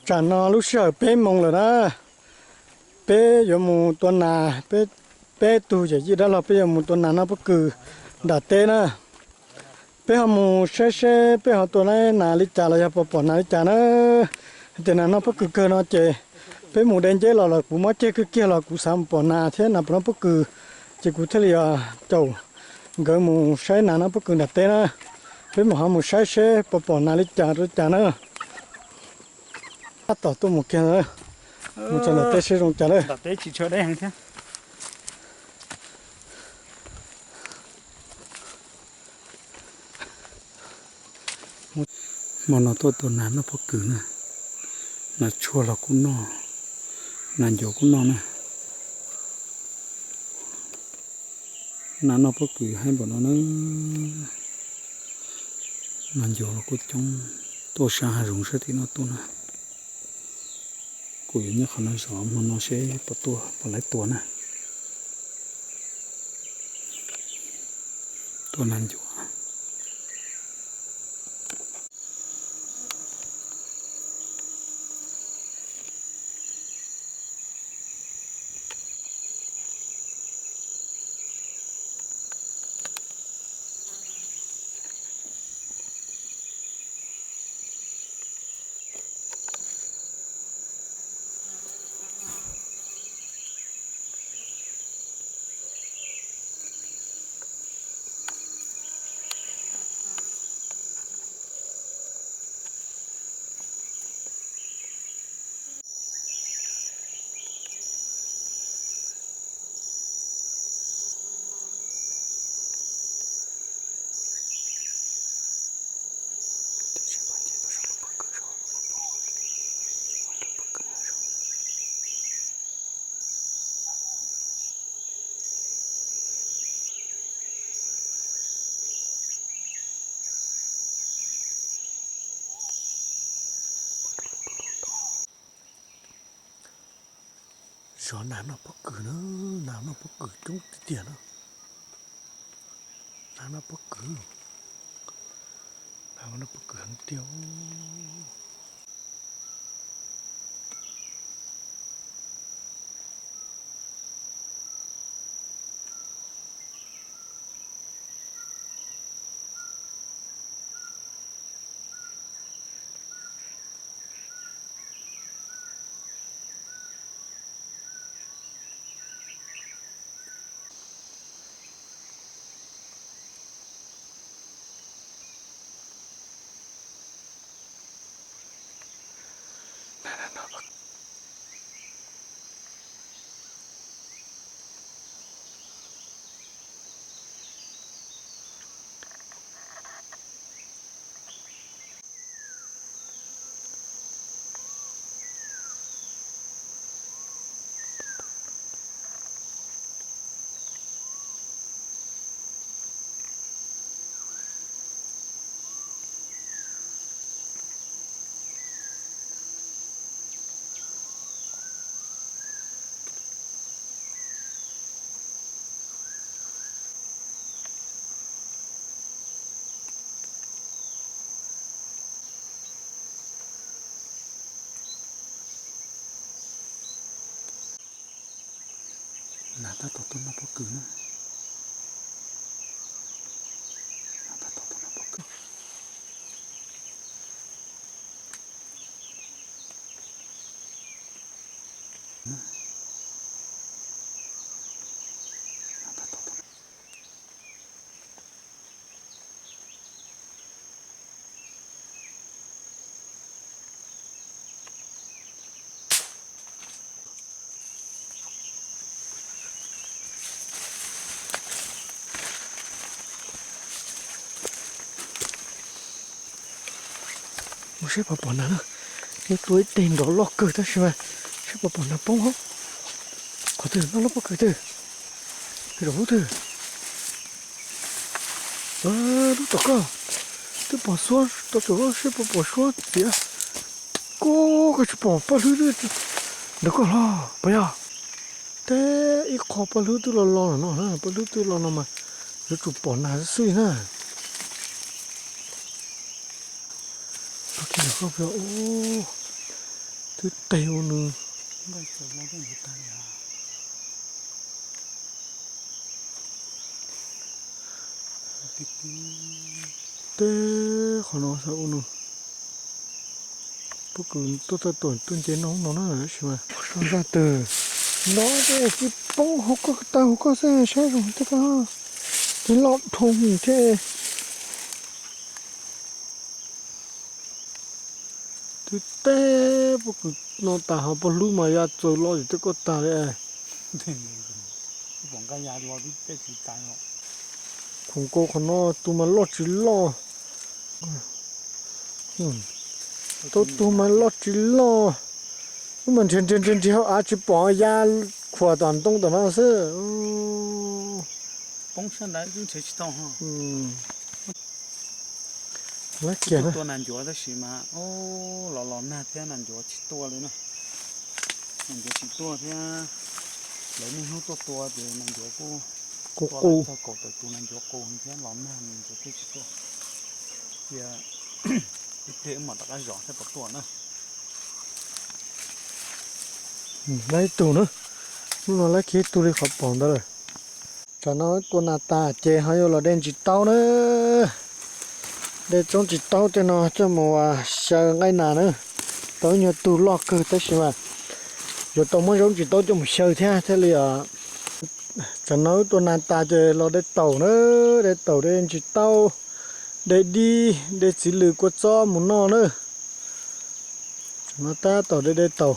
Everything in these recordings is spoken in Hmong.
Tsam no lub sij hawm peb moos lawm na, peb yuav mus tua nas, peb, peb tug yawm yij dab laug peb yuav mus tua nas noj pob kws nram teb na. Peb ho mus saib seb peb ho tua nas li cas los yog puas pom nas li cas na. Hais tias nas noj pob kws kawg no ces peb mus de nceb los los kuv mob ceg kawg kiag los kuv xav mus pom nas thiab nas puas noj pob kws, ces kuv thiaj li caum nkawd mus saib nas noj pob kws nram teb na. Peb mam ho mus saib seb puas pom nas li cas li cas na. Tab tom tuaj mus kiag, mus txog nram teb seb zoo cas lawm. Hmo no tuaj tua nas noj pob kws na, nas tshuaj los kuj noj, nas ncuav kuj noj na. Nas noj pob kws haib npaum no na, nas ncuav los kuj coob, tuaj sab hav zoov sab tim no tuaj na. Kuv yuav nyob qhov no zov hmo no seb puas tuaj puas laib tua na. Tua nas ncuav. Zov nas noj pob kws na, nas noj pob kws coob tiag tiag na. Nas noj pob kws, nas noj pob kws heev tiag. Nas tab tom tuaj noj pob kws na. Nas tab tom tuaj noj pob kws. Mus saib puas pom nas na. Yeej tua ib teg nrov loj kawg tab sis mas saib puas pom nas poob hauv. Qhov twg noj lub pob kws twg? Zaum lub twg? Lub tom koj. Twb pom suab tom koj, saib puas pom suab tiag. Koj, koj tsis pom paj hlwb ntawm koj los puas yog? Teb ib qho paj hlwb twb los los no na, paj hlwb twb los no mas yuav tsum pom nas xwb na. Ua kiag ntawm koj, ua, Twb teg ua nws. Teb qhov no xav ua nws. Pob kws tuaj txog tuam tuaj nce noj no na tab sis mas zaj twg no ces tsis poob hauv koj, tawg hauv koj xwb, saib zoo thiab koj. Twb loj dhau thiab. Twb teb pob kws no tas ho pog hlub mas ya txaws loj zim tej koj tas li. Khoom nkaus qhov no tus mas loj tsis loj. Tau tus mas loj tsis loj. Wb mas nrhiav nrhiav nrhiav nrhiav hauv av tsis pom, ya khuam tom ntoo tom no xwb. Poob sab ntawd nrhiav tsis tau. Lab kiag tua nas ncuav tab sis mas los los nag thiab nas ncuav tsis tuaj li na. Nas ncuav tsis tuaj thiab. Lawv niaj hnub tuaj tua ces nas ncuav kuj, kuj tua qus, txog kaum tawm tus nas ncuav qus thiab los nag nas ncuav kuj tsis tuaj. Cia ib pliag wb mam rov qab zov thiab puas tuaj na. Lab ib tug na, hnub no lab kiag ib tug li qhov pom ntawd lawm. Tsam no tua nas tas ces ho yuav los de ntsis taub na. De tsob ntsis taub tej no coj mus xyaw nqaij nas na. Tau ib nyuag tug loj kawg tab sis mas yuav tau muab zaub ntsis taub coj mus xyaw thiab thiaj li os. Tsam no wb tua nas tas ces los de taum na, de taum de ntsis taub, de dib, de txiv lws kua txob mus noj na. Tsam no tab tom de de taum.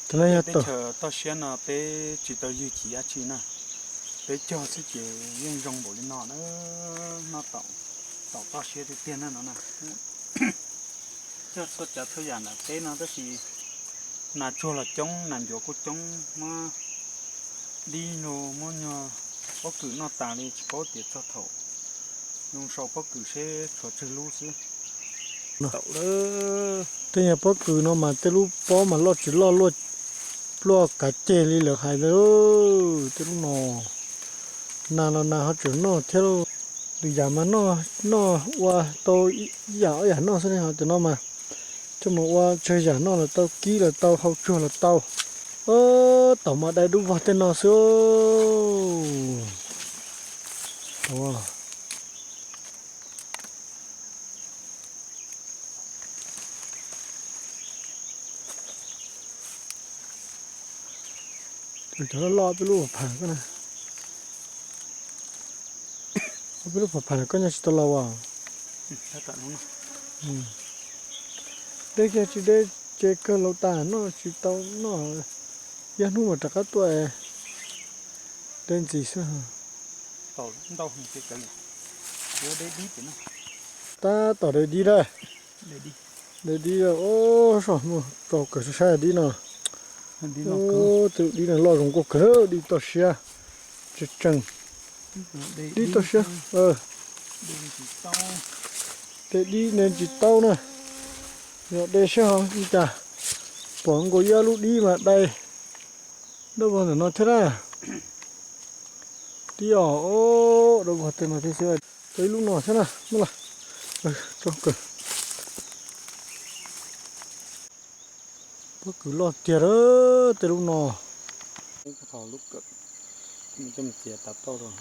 Cov no yog taum. Toj siab no peb tsis tau ywg chiv dab tsi na, peb cog xwb ces yeej zoo npaum li no na. Noj taum, taum toj siab tiag tiag na no na. Cog txhua tsav txhua yam ntawm peb no tab sis nas tsuag los coob, nas ncuav kuj coob, muab dib los muab nyuag pob kws noj tas li tsis paub tias txog thaum zoo sau pob kws seb tshuav tsawg lub xwb. Tej nyuag pob kws no mas tej lub pob mas loj tsis loj, luaj pluaj kav ceg li lawv hais ntag. Tej lub no nas los nas ho tseem noj thiab lauj. Lwm yam mas noj, noj ua tau ib yam ob yam noj xwb ne, ho cov no mas coj mus ua tsawg yam noj los tau, kib los tau, hau tsuag los tau. Taum mas dai dub vog tej no xwb. Cov loj loj peb lub pham koj na, peb lub pham pham koj nyob tsis tau laus as. Deb kiag tsis deb ces kawg laus tas noj tsis tau noj. Yog hnub mas rov qab tuaj deb ntxiv xwb. Tab tom de dib lawm. De dib, o, soj mus tso kawg saib dib no. Tej dib no loj zoo nkauj kawg, dib toj siab tseem tseem. Dib toj siab, de dib de ntsis taub na. Yog de seb ho li cas, pom nkaus ib lub dib mas dai dawb vog ntawm no thiab na. Dib os, dawb vog tej no thiab xwb. Tau ib lub no thiab na, muab los tso kawg. Pob kws loj tiag lawm tej lub no. Coj mus txiav tas tauj rau.